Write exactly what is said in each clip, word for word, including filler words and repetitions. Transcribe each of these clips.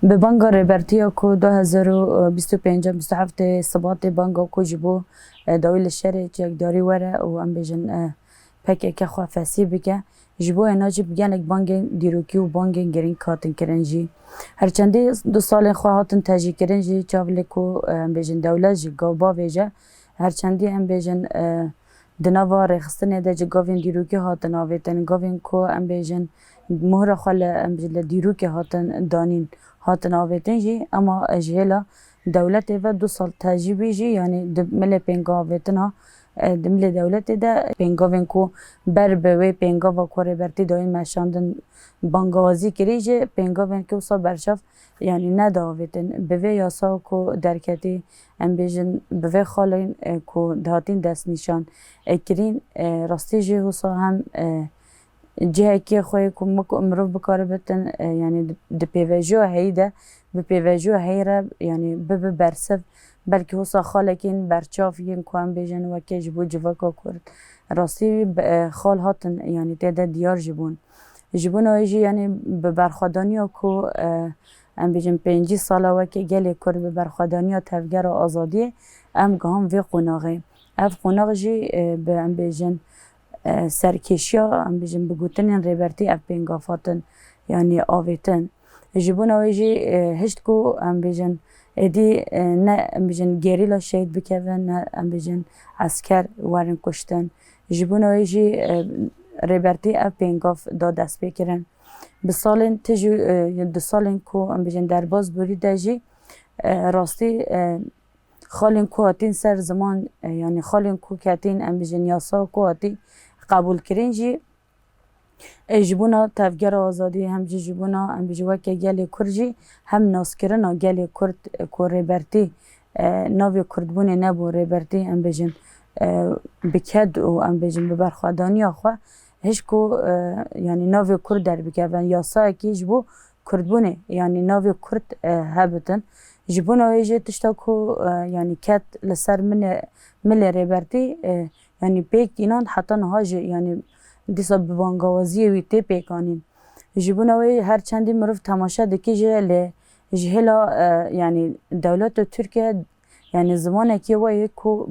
Bi banga rêbertiya ku du hezar û bîst û pênc, bîst û heftê Sibatê banga ku ji bo, e, dawî li şerê çekdarî were û em bêjin, e, P K K xwe fesî bike. Ji bo êna jî gelek bangên dîrokî û bangên girîng hatin kirin jî. Her çendî du salên xwe hatin tejî kirin jî, çav lê ku, e, em bêjin dewlet ji gav bavêje. Her çendî em bêjin, e, di nava rêxistinê de ji gavên dîrokî hatin avêtin, gavên ku em bêjin mohra xwe li, em bêjin li dîrokê hatin danîn, hatin avêtin jî, ema ji hêla dewletê ve du sal tejî bî jî, yanî di milê pêngavêtina, e, di milê dewletê de pêngavên ku ber bi wê pêngava ku Rêbertî dayîn meşandin bangawazî kirî jî, pêngavên ku wisa berçav, yanî neda avêtin. Bi vê yasa ku derketî, em bêjin, bi vê xalên, e, ku dihatin destnîşan, e, kirîn, e, rastî jî wisa hem, e, cihekê xwe yê ku mi-, mirov bikare bitin, e, yanî di, di pêvajoya heyî de, bi pêvajoya heyî re, yanî bibe bersiv, belkî wisa xalekên berçav yên ku em bêjin weke ji bo civaka Kurd. Rastî, e, xal hatin, yanî tê de diyar jî bûn. Ji bona wê jî, yanî bi berxwedaniya ku, e, em bêjin pêncî sala weke gelê Kurd bi berxwedaniya Tevgera Azadiyê, em gihan vê qonaxê. Ev qonax jî, e, bi, em bêjin, e, serkêşiya, em bêjin, bi gotinên Rêbertî ev pêngav hatin, yanî avêtin. Ji bona wê jî, e, hişt ku, em bêjin, êdî, e, ne, em bêjin, gerîla şehîd bikevin, ne, em bêjin, esker werin kuştin. Ji bona wê jî, e, Rêbertî ev pêngav da destpêkirin. Bi salên tijî, e, di salên ku, em bêjin, derbas bûrî de jî, e, rastî, e, xalên ku hatîn ser ziman, e, yanî xalên ku ketîn, em bêjin, yasa ku hatî qebûlkirin jî, e, ji bona Tevgera Azadî, hem jî ji bona, em bêjin, weke gelê Kurd jî, hem naskirina gelê Kurd, e, ku Rêbertî, e, navê Kurdbûnê nebû, Rêbertî, em bêjin, e, bi ked û, em bêjin, bi berxwedaniya xwe, hişt ku, e, yanî navê Kurd derbikeve, yasayekî ji bo Kurdbûnê, yanî navê Kurd, e, hebitin. Ji bona wê jî tişta ku, e, yanî ket li ser milê, milê Rêbertî, e, yanî pêk tînan heta niha jî, yanî dîsa bi bangawaziyê wî tê pêkanîn. Ji bona wê her çendî mirov temaşe dike jî, lê ji hêla, e, yanî dewleta Tirkiye, yanî zimanekî we ye ku,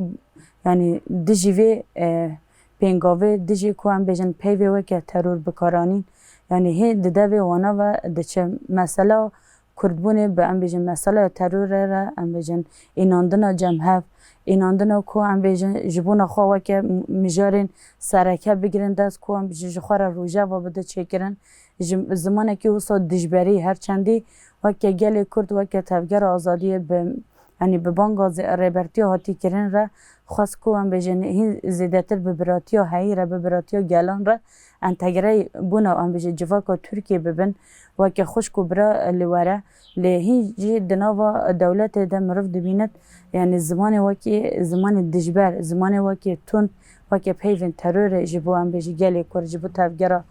yanî dijî vê, e, pêngavê, dijî ku em bêjin peyvê weke teror bikaranîn, yanî hê di devê wana ve diçe. Mesela Kurdbûnê bi, em bêjin, mesela terorê re, em bêjin, înandina cem hev, înandina ku, em bêjin, ji bona xwe weke m-, mijarên sereke bigirin dest, ku, em bêjin, ji xwe re rojeva bide çêkirin. Ji zimanekî wisa dijberî, her çendî weke gelê Kurd, weke Tevgera Azadiyê bi, yanî bi banga zê-, Rêbertiya hatî kirin re, xwest ku, em bêjin, hîn zêdetir bi biratiya heyî re, bi biratiya gelan re entegreyê bona, em bêjin, civaka Tirkiyê bibin, weke xwişk û bira li were. Lê hîn jî di nava dewletê de mirov dibînit, yanî zimanê wekî zimanê dijber, zimanê wekî tund, weke peyvên terorê ji bo, em bêjin, gelê Kurd, ji bo Tevgera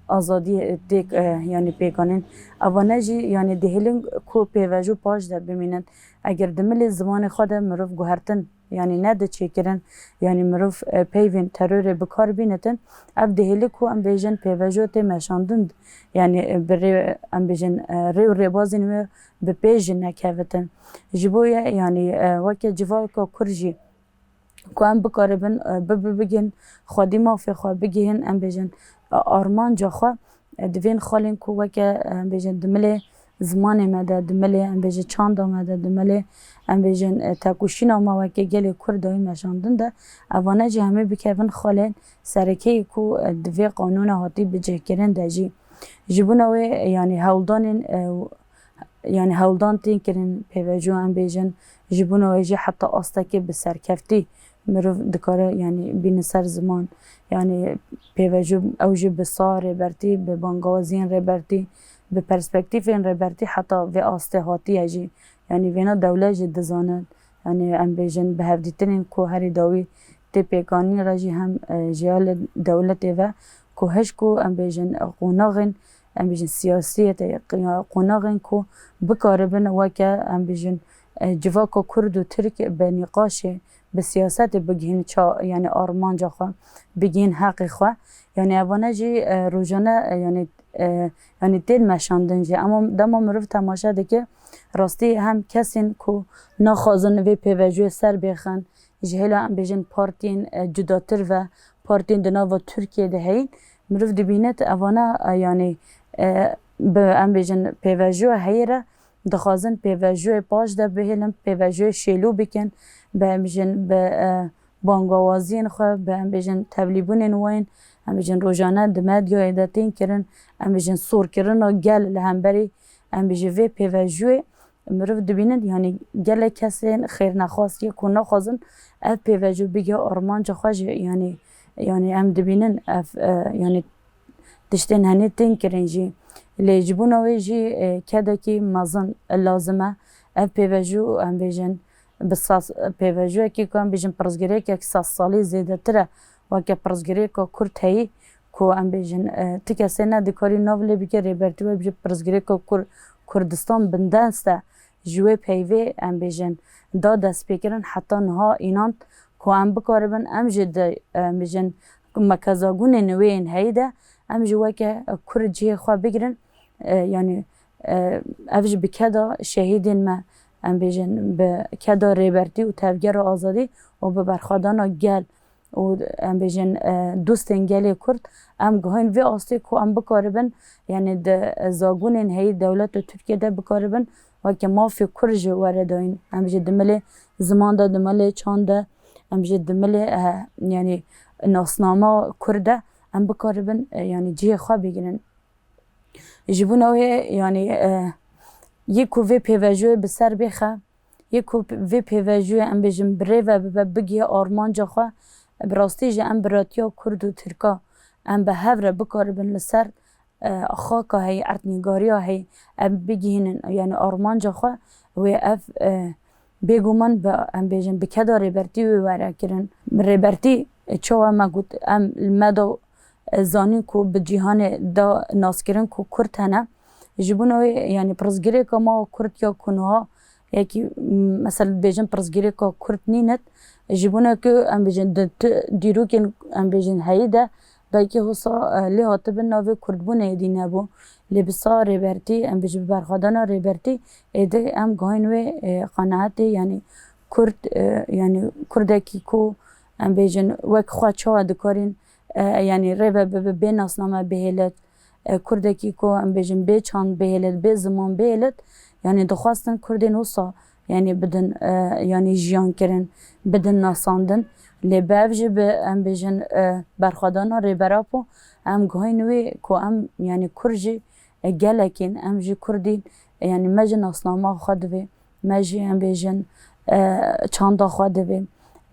Azadiyê têk, e, yanî pêkanîn. Evane jî, yanî dihêlin ku pêvajo paş de bimînin. Eger di milê zimanê xwe de mirov guhertin, yanî nediçêkirin, yanî mirov, e, peyvên terorê bi kar bînitin, ev dihêlî ku, em bêjin, pêvajo tê meşandin, yanî, e, bi rê, em bêjin, e, rê û rêbazên wê bi pêş jî nekevitin. Ji bo ye, yanî, e, weke civaka Kurd jî ku em bikaribin, e, bi, bi, bigihên xwedî mafê xwe, bigihên, em bêjin, e, armanca xwe, e, di vên xalên ku weke, e, em bêjin, di milê zimanê me de, di milê, em bêjin, çanda me de, di milê, em bêjin, e, tekoşîna me weke gelê Kurd dayî meşandin de, evane jî hemî bikevin xalên serekeyî ku, e, di vê qanûna hatî bicihkirin de jî. Ji bona wê, e, yanî hewldanên, e, yanî hewldan tên kirin pêvajo, em bêjin, ji bona wê jî heta astekê bi serkeftî mirov dikare, yanî bîne ser ziman. Yanî pêvajo ew jî bi sa Rêbertî, bi bangawaziyên Rêbertî, bi perspektîfên Rêbertî heta vê astê hatiye jî. Yanî vêna dewlet jî dizane. Yanî em bêjin bi hevdîtinên ku herî dawî tê pêkanîn re jî hem, e, ji alê dewletê ve ku hişk û em bêjin qonaxên, em bêjin siyasiyetê, qonaxên ku bikaribin weke em bêjin, e, civaka Kurd û Tirk bi nîqaşê, bi siyasetê bigihîn ça-, yanî armanca xwe, bigihîn heqê xwe. Yanî evane jî, e, rojane, e, yanî e, yanî tên meşandin jî. Ema dema mirov temaşe dike, rastî hem kesên ku naxwazin vê pêvejûyê ser bêxin, ji hêla em bêjin partiyên, e, cudatir ve, partiyên di nava Tirkiyê de heyîn, mirov dibîne evana, e, yanî, e, bi, em bêjin pêvejûya heyî re dixwazin pêvejûyê paş de bihêlin, pêvejûyê şêlû bikin, bi, em bêjin bi, e, bangawaziyên xwe, bi, em bêjin tevlîbûnên wayên, em bêjin rojane di medyayê de tên kirin, em bêjin sorkirina gel li hemberî, em bêjin vê pêvejûyê. Mirov dibînin, yanî gelek kesên xêrnexwaz yê ku naxwazin ev pêvejû bige armanca xwe jî, yanî, yanî em dibînin ev, e, yanî tiştên henê tên kirin jî. Lê ji bona wê jî, e, kedekî mezin lazim e. Ev pêvejû, em bêjin, bi sas, pêvejûyekî ku em bêjin pirsgirêkek sed salî zêdetir e, weke pirsgirêka Kurd heyî, ku em bêjin, e, ti kesê ne dikarî nav lê bike, Rêbertî we bije pirsgirêka Kur-, Kurdistan bindest e. Ji wê peyvê, em bêjin, da destpêkirin heta niha înand ku em bikaribin, em jî di, em bêjin, mekezagûnên wê yên heyî de, em jî weke Kurd cihê xwe bigirin. E, yanî, e, ev jî bi keda şehîdên me, em bêjin, bi keda Rêbertî û Tevgera Azadî û bi berxwedana gel û, em bêjin, e, dostên gelê Kurd, em guhên vê astê ku em bikaribin, yanî di, e, zagûnên heyî dewleta Tirkiyê de bikaribin weke mafê Kurd jî were dayîn. Em jî di milê ziman de, di milê çand de, em jî di milê, e, yanî nasnama Kurd de em bikaribin, e, yanî cihê xwe bigrin. Ji bona wê, yanî, e, yê ku vê pêvejûyê bi ser bêxe, yê ku vê pêvejûyê, em bêjin, bi rê ve bibe, bigihe armanca xwe, bi rastî jî em biratiya Kurd û Tirka em bi hev re bikaribin li ser, e, xaka heyî, erdnîgariya heyî, em bigihînin, yanî armanca xwe, wê ev, e, bêguman bi, em bêjin, bi keda Rêbertî wê were kirin. Rêbertî, e, çawa me got, em li me da, e, zanîn ku bi cîhanê da naskirin ku Kurd hene. Ji bona wê, yanî pirsgirêka me Kurd ya ku niha yekî, m-, mesela bêjin pirsgirêka Kurd nînet. Ji bona ku em bêjin di tu-, dîrokên em bêjin heyî de belkî hosa, e, lê hatibin navê Kurdbûnê êdî nebû. Lê bi sa Rêbertî, em bêjin bi berxwedana Rêbertî, êdî em gihayên wê, e, qenaetê, yanî Kurd, e, yanî Kurdekî ku em bêjin wek xwe çawa dikarîn, e, yanî rê ve bibe bê nasname bihêlet, e, Kurdekî ku em bêjin bê çand bihêlet, bê ziman bihêlet, yanî dixwestin Kurdên wisa, yanî bidin, e, yanî jiyan kirin, bidin nasandin. Lê bi ev jî bi, em bêjin, e, berxwedana Rêber Apo, em guhên wê ku em, yanî Kurd jî, e, gelekîn, em jî Kurdîn, e, yanî me jî nasnama xwe divê, me jî, em bêjin, e, çanda xwe divê,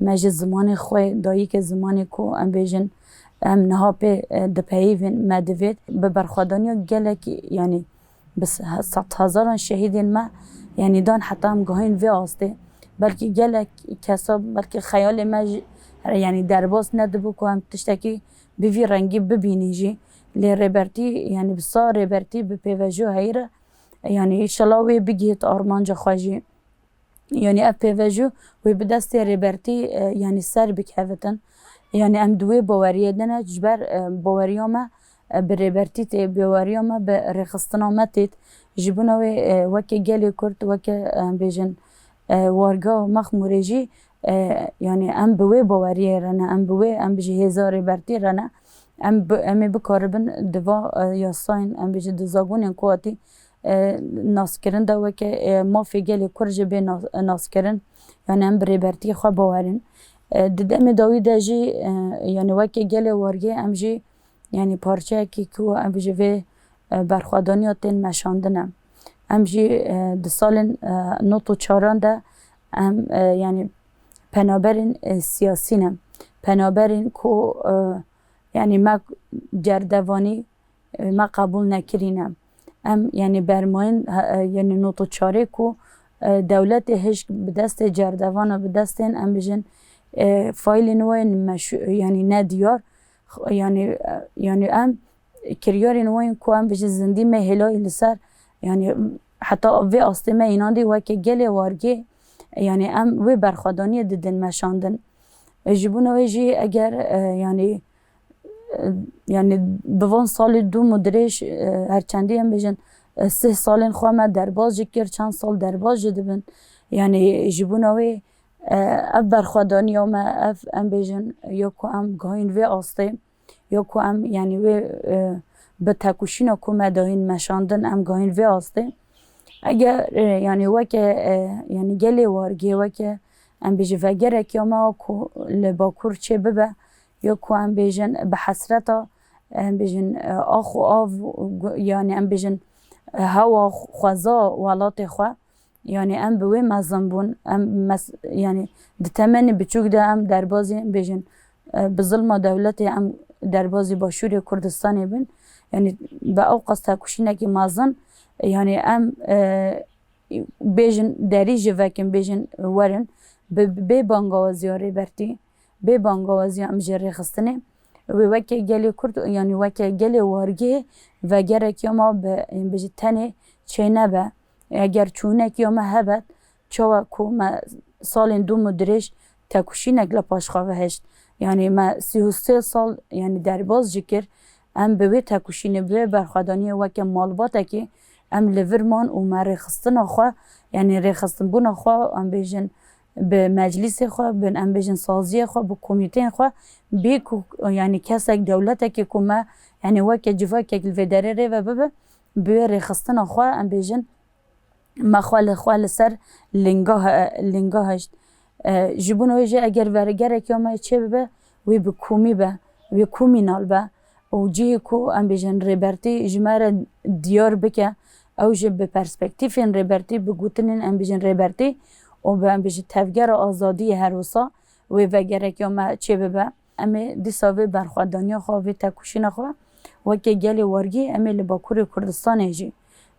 me jî zimanê xwe, dayîkê zimanê ku em bêjin, em niha pê, e, dipeyivin, me divê. Bi berxwedaniya gelekî, yanî bi se-, sedhezaran şehîdên me, yanî dan heta em gihayên vê astê. Belkî gelek kesa, belkî xeyalê me jî, yanî derbas nedibû ku em tiştekî bi vî rengî bibînin jî. Lê Rêbertî, yanî bi sa Rêbertî bi pêvejû heyî re, yanî înşallah wê bigihît armanca xwe jî. Yanî ev pêvejû wê bi destê Rêbertî, e, yanî ser bikevitin. Yanî em di wê baweriyê de ne, ji ber, e, baweriya me, e, bi Rêbertî tê, baweriya me bi rêxistina me têt. Ji bona wê, e, weke gelê Kurd, weke, e, bêjin, e, warga Mexmûrê jî, e, yanî em bi wê baweriyê re ne, em bi wê, em bi ji hêza Rêbertî re ne. Em bi, em ê bikaribin di va, e, yasayên, em bêjin di zagonên ku hatî, e, naskirin de weke, e, mafê gelê Kurd jî bê nas-, naskirin. Yanî em bi Rêbertiyê xwe bawerin. E, di demê dawî de jî, e, yanî weke gelê wargê em jî, yanî parçeyekî ku em ji vê, e, berxwedaniya tên meşandin e. Em jî, e, di salên, e, nod û çaran de em, e, yanî penaberên, e, siyasî ne. Penaberên ku, e, yanî me cerdevanî, e, me qebûl nekirîne. Em, yanî bermayên, e, yanî nod û çarê ku, e, dewletê hişk bi destê cerdevana, bi destên, em bijin, e, faîlên we yên meşû-, yanî nediyar, yanî, e, yanî em kiryarên we yên ku em bijin zindî me hêlayî li ser, yanî heta vê astê me înandî weke gelê wargê, yanî em wê berxwedaniyê didin meşandin. E, ji bona wê jî eger, e, yanî e, yani bi van salê dûm û dirêj, e, her çendî em bêjin, e, sih salên xwe me derbas jî kir, çend sal derbas jî dibin. Yani ji bona wê, e, ev berxwedaniya me, ev em bêjin, ya ku em gihayîn vê astê, ya ku em, yani wê, e, bi tekoşîna ku me dayîn meşandin, em gihayîn vê astê. Eger, e, yani weke, e, yani gelê wargê weke, em bêjin vegerekiya me ku li Bakur çê bibe, ya ku em bêjin bi hesreta, em bêjin, e, ax û av, gu-, yani em bêjin, e, hewa xweza welatê xwe, yani em bi wê mezin bûn, em mes-, yani di temenê biçûk de em derbazî, em bêjin, e, bi zilma dewletê em derbazî Başûrê Kurdistanê bin. Yani bi ew qas tekoşînekî mezin, yani em, e, bêjin derî ji vekin, bêjin werin, bi, bê bangawaziya Rêbertî, bê bangawaziya em ji rêxistinê, wê weke gelê Kurd, yani weke gelê wargê vegerekiya me bi, em bêjin tenê çênebe. Eger çûnekiya me hebet, çawa ku me salên dûm û dirêj tekoşînek li paş xwe ve hişt. Yani me sî û sê sal, yani derbas jî kir. Em bi wê tekoşînê, bi wê berxwedaniyê weke malbatekî em li vir man û me rêxistina xwe, yani rêxistinbûna xwe, em bêjin bi meclîsê xwe, bi em bêjin saziyê xwe, bi komîteyên xwe, bê ku yani kesek, dewletekê ku me yani weke civakek li vê derê rê ve bibe, bi wê rêxistina xwe em bêjin me xwe li xwe li ser linga he-, linga hişt. E, ji bona wê jî eger vegerekiya me çê bibe, wê bi komî be, wê komînal be û cihê ku em bêjin Rêbertî ji me re diyar bike, ew jî bi perspektîfên Rêbertî, bi gotinên em bêjin Rêbertî û bi em bêjin tevgera azadiyê her wisa wê vegerekiya me çê bibe. Em ê dîsa vê berxwedaniya xwe, vê tekoşîna xwe weke gelê wargî em ê li Bakurê Kurdistanê jî,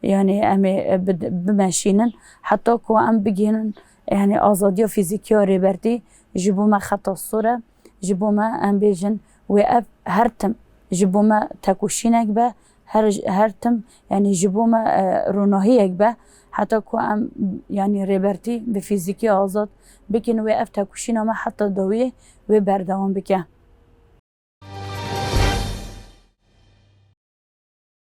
yani em ê, e, bid-, bimeşînin heta ku em bigihînin, yani azadiya fîzîkî ya Rêbertî ji bo me xeta sor e, ji bo me em bêjin wê ev her tim ji bo me tekoşînek be, her, her tim yani ji bo me, e, ronahiyek be, heta ku em yani Rêbertî bi fîzîkî azad bikin, wê ev tekoşîna me heta dawiyê wê berdewam bike.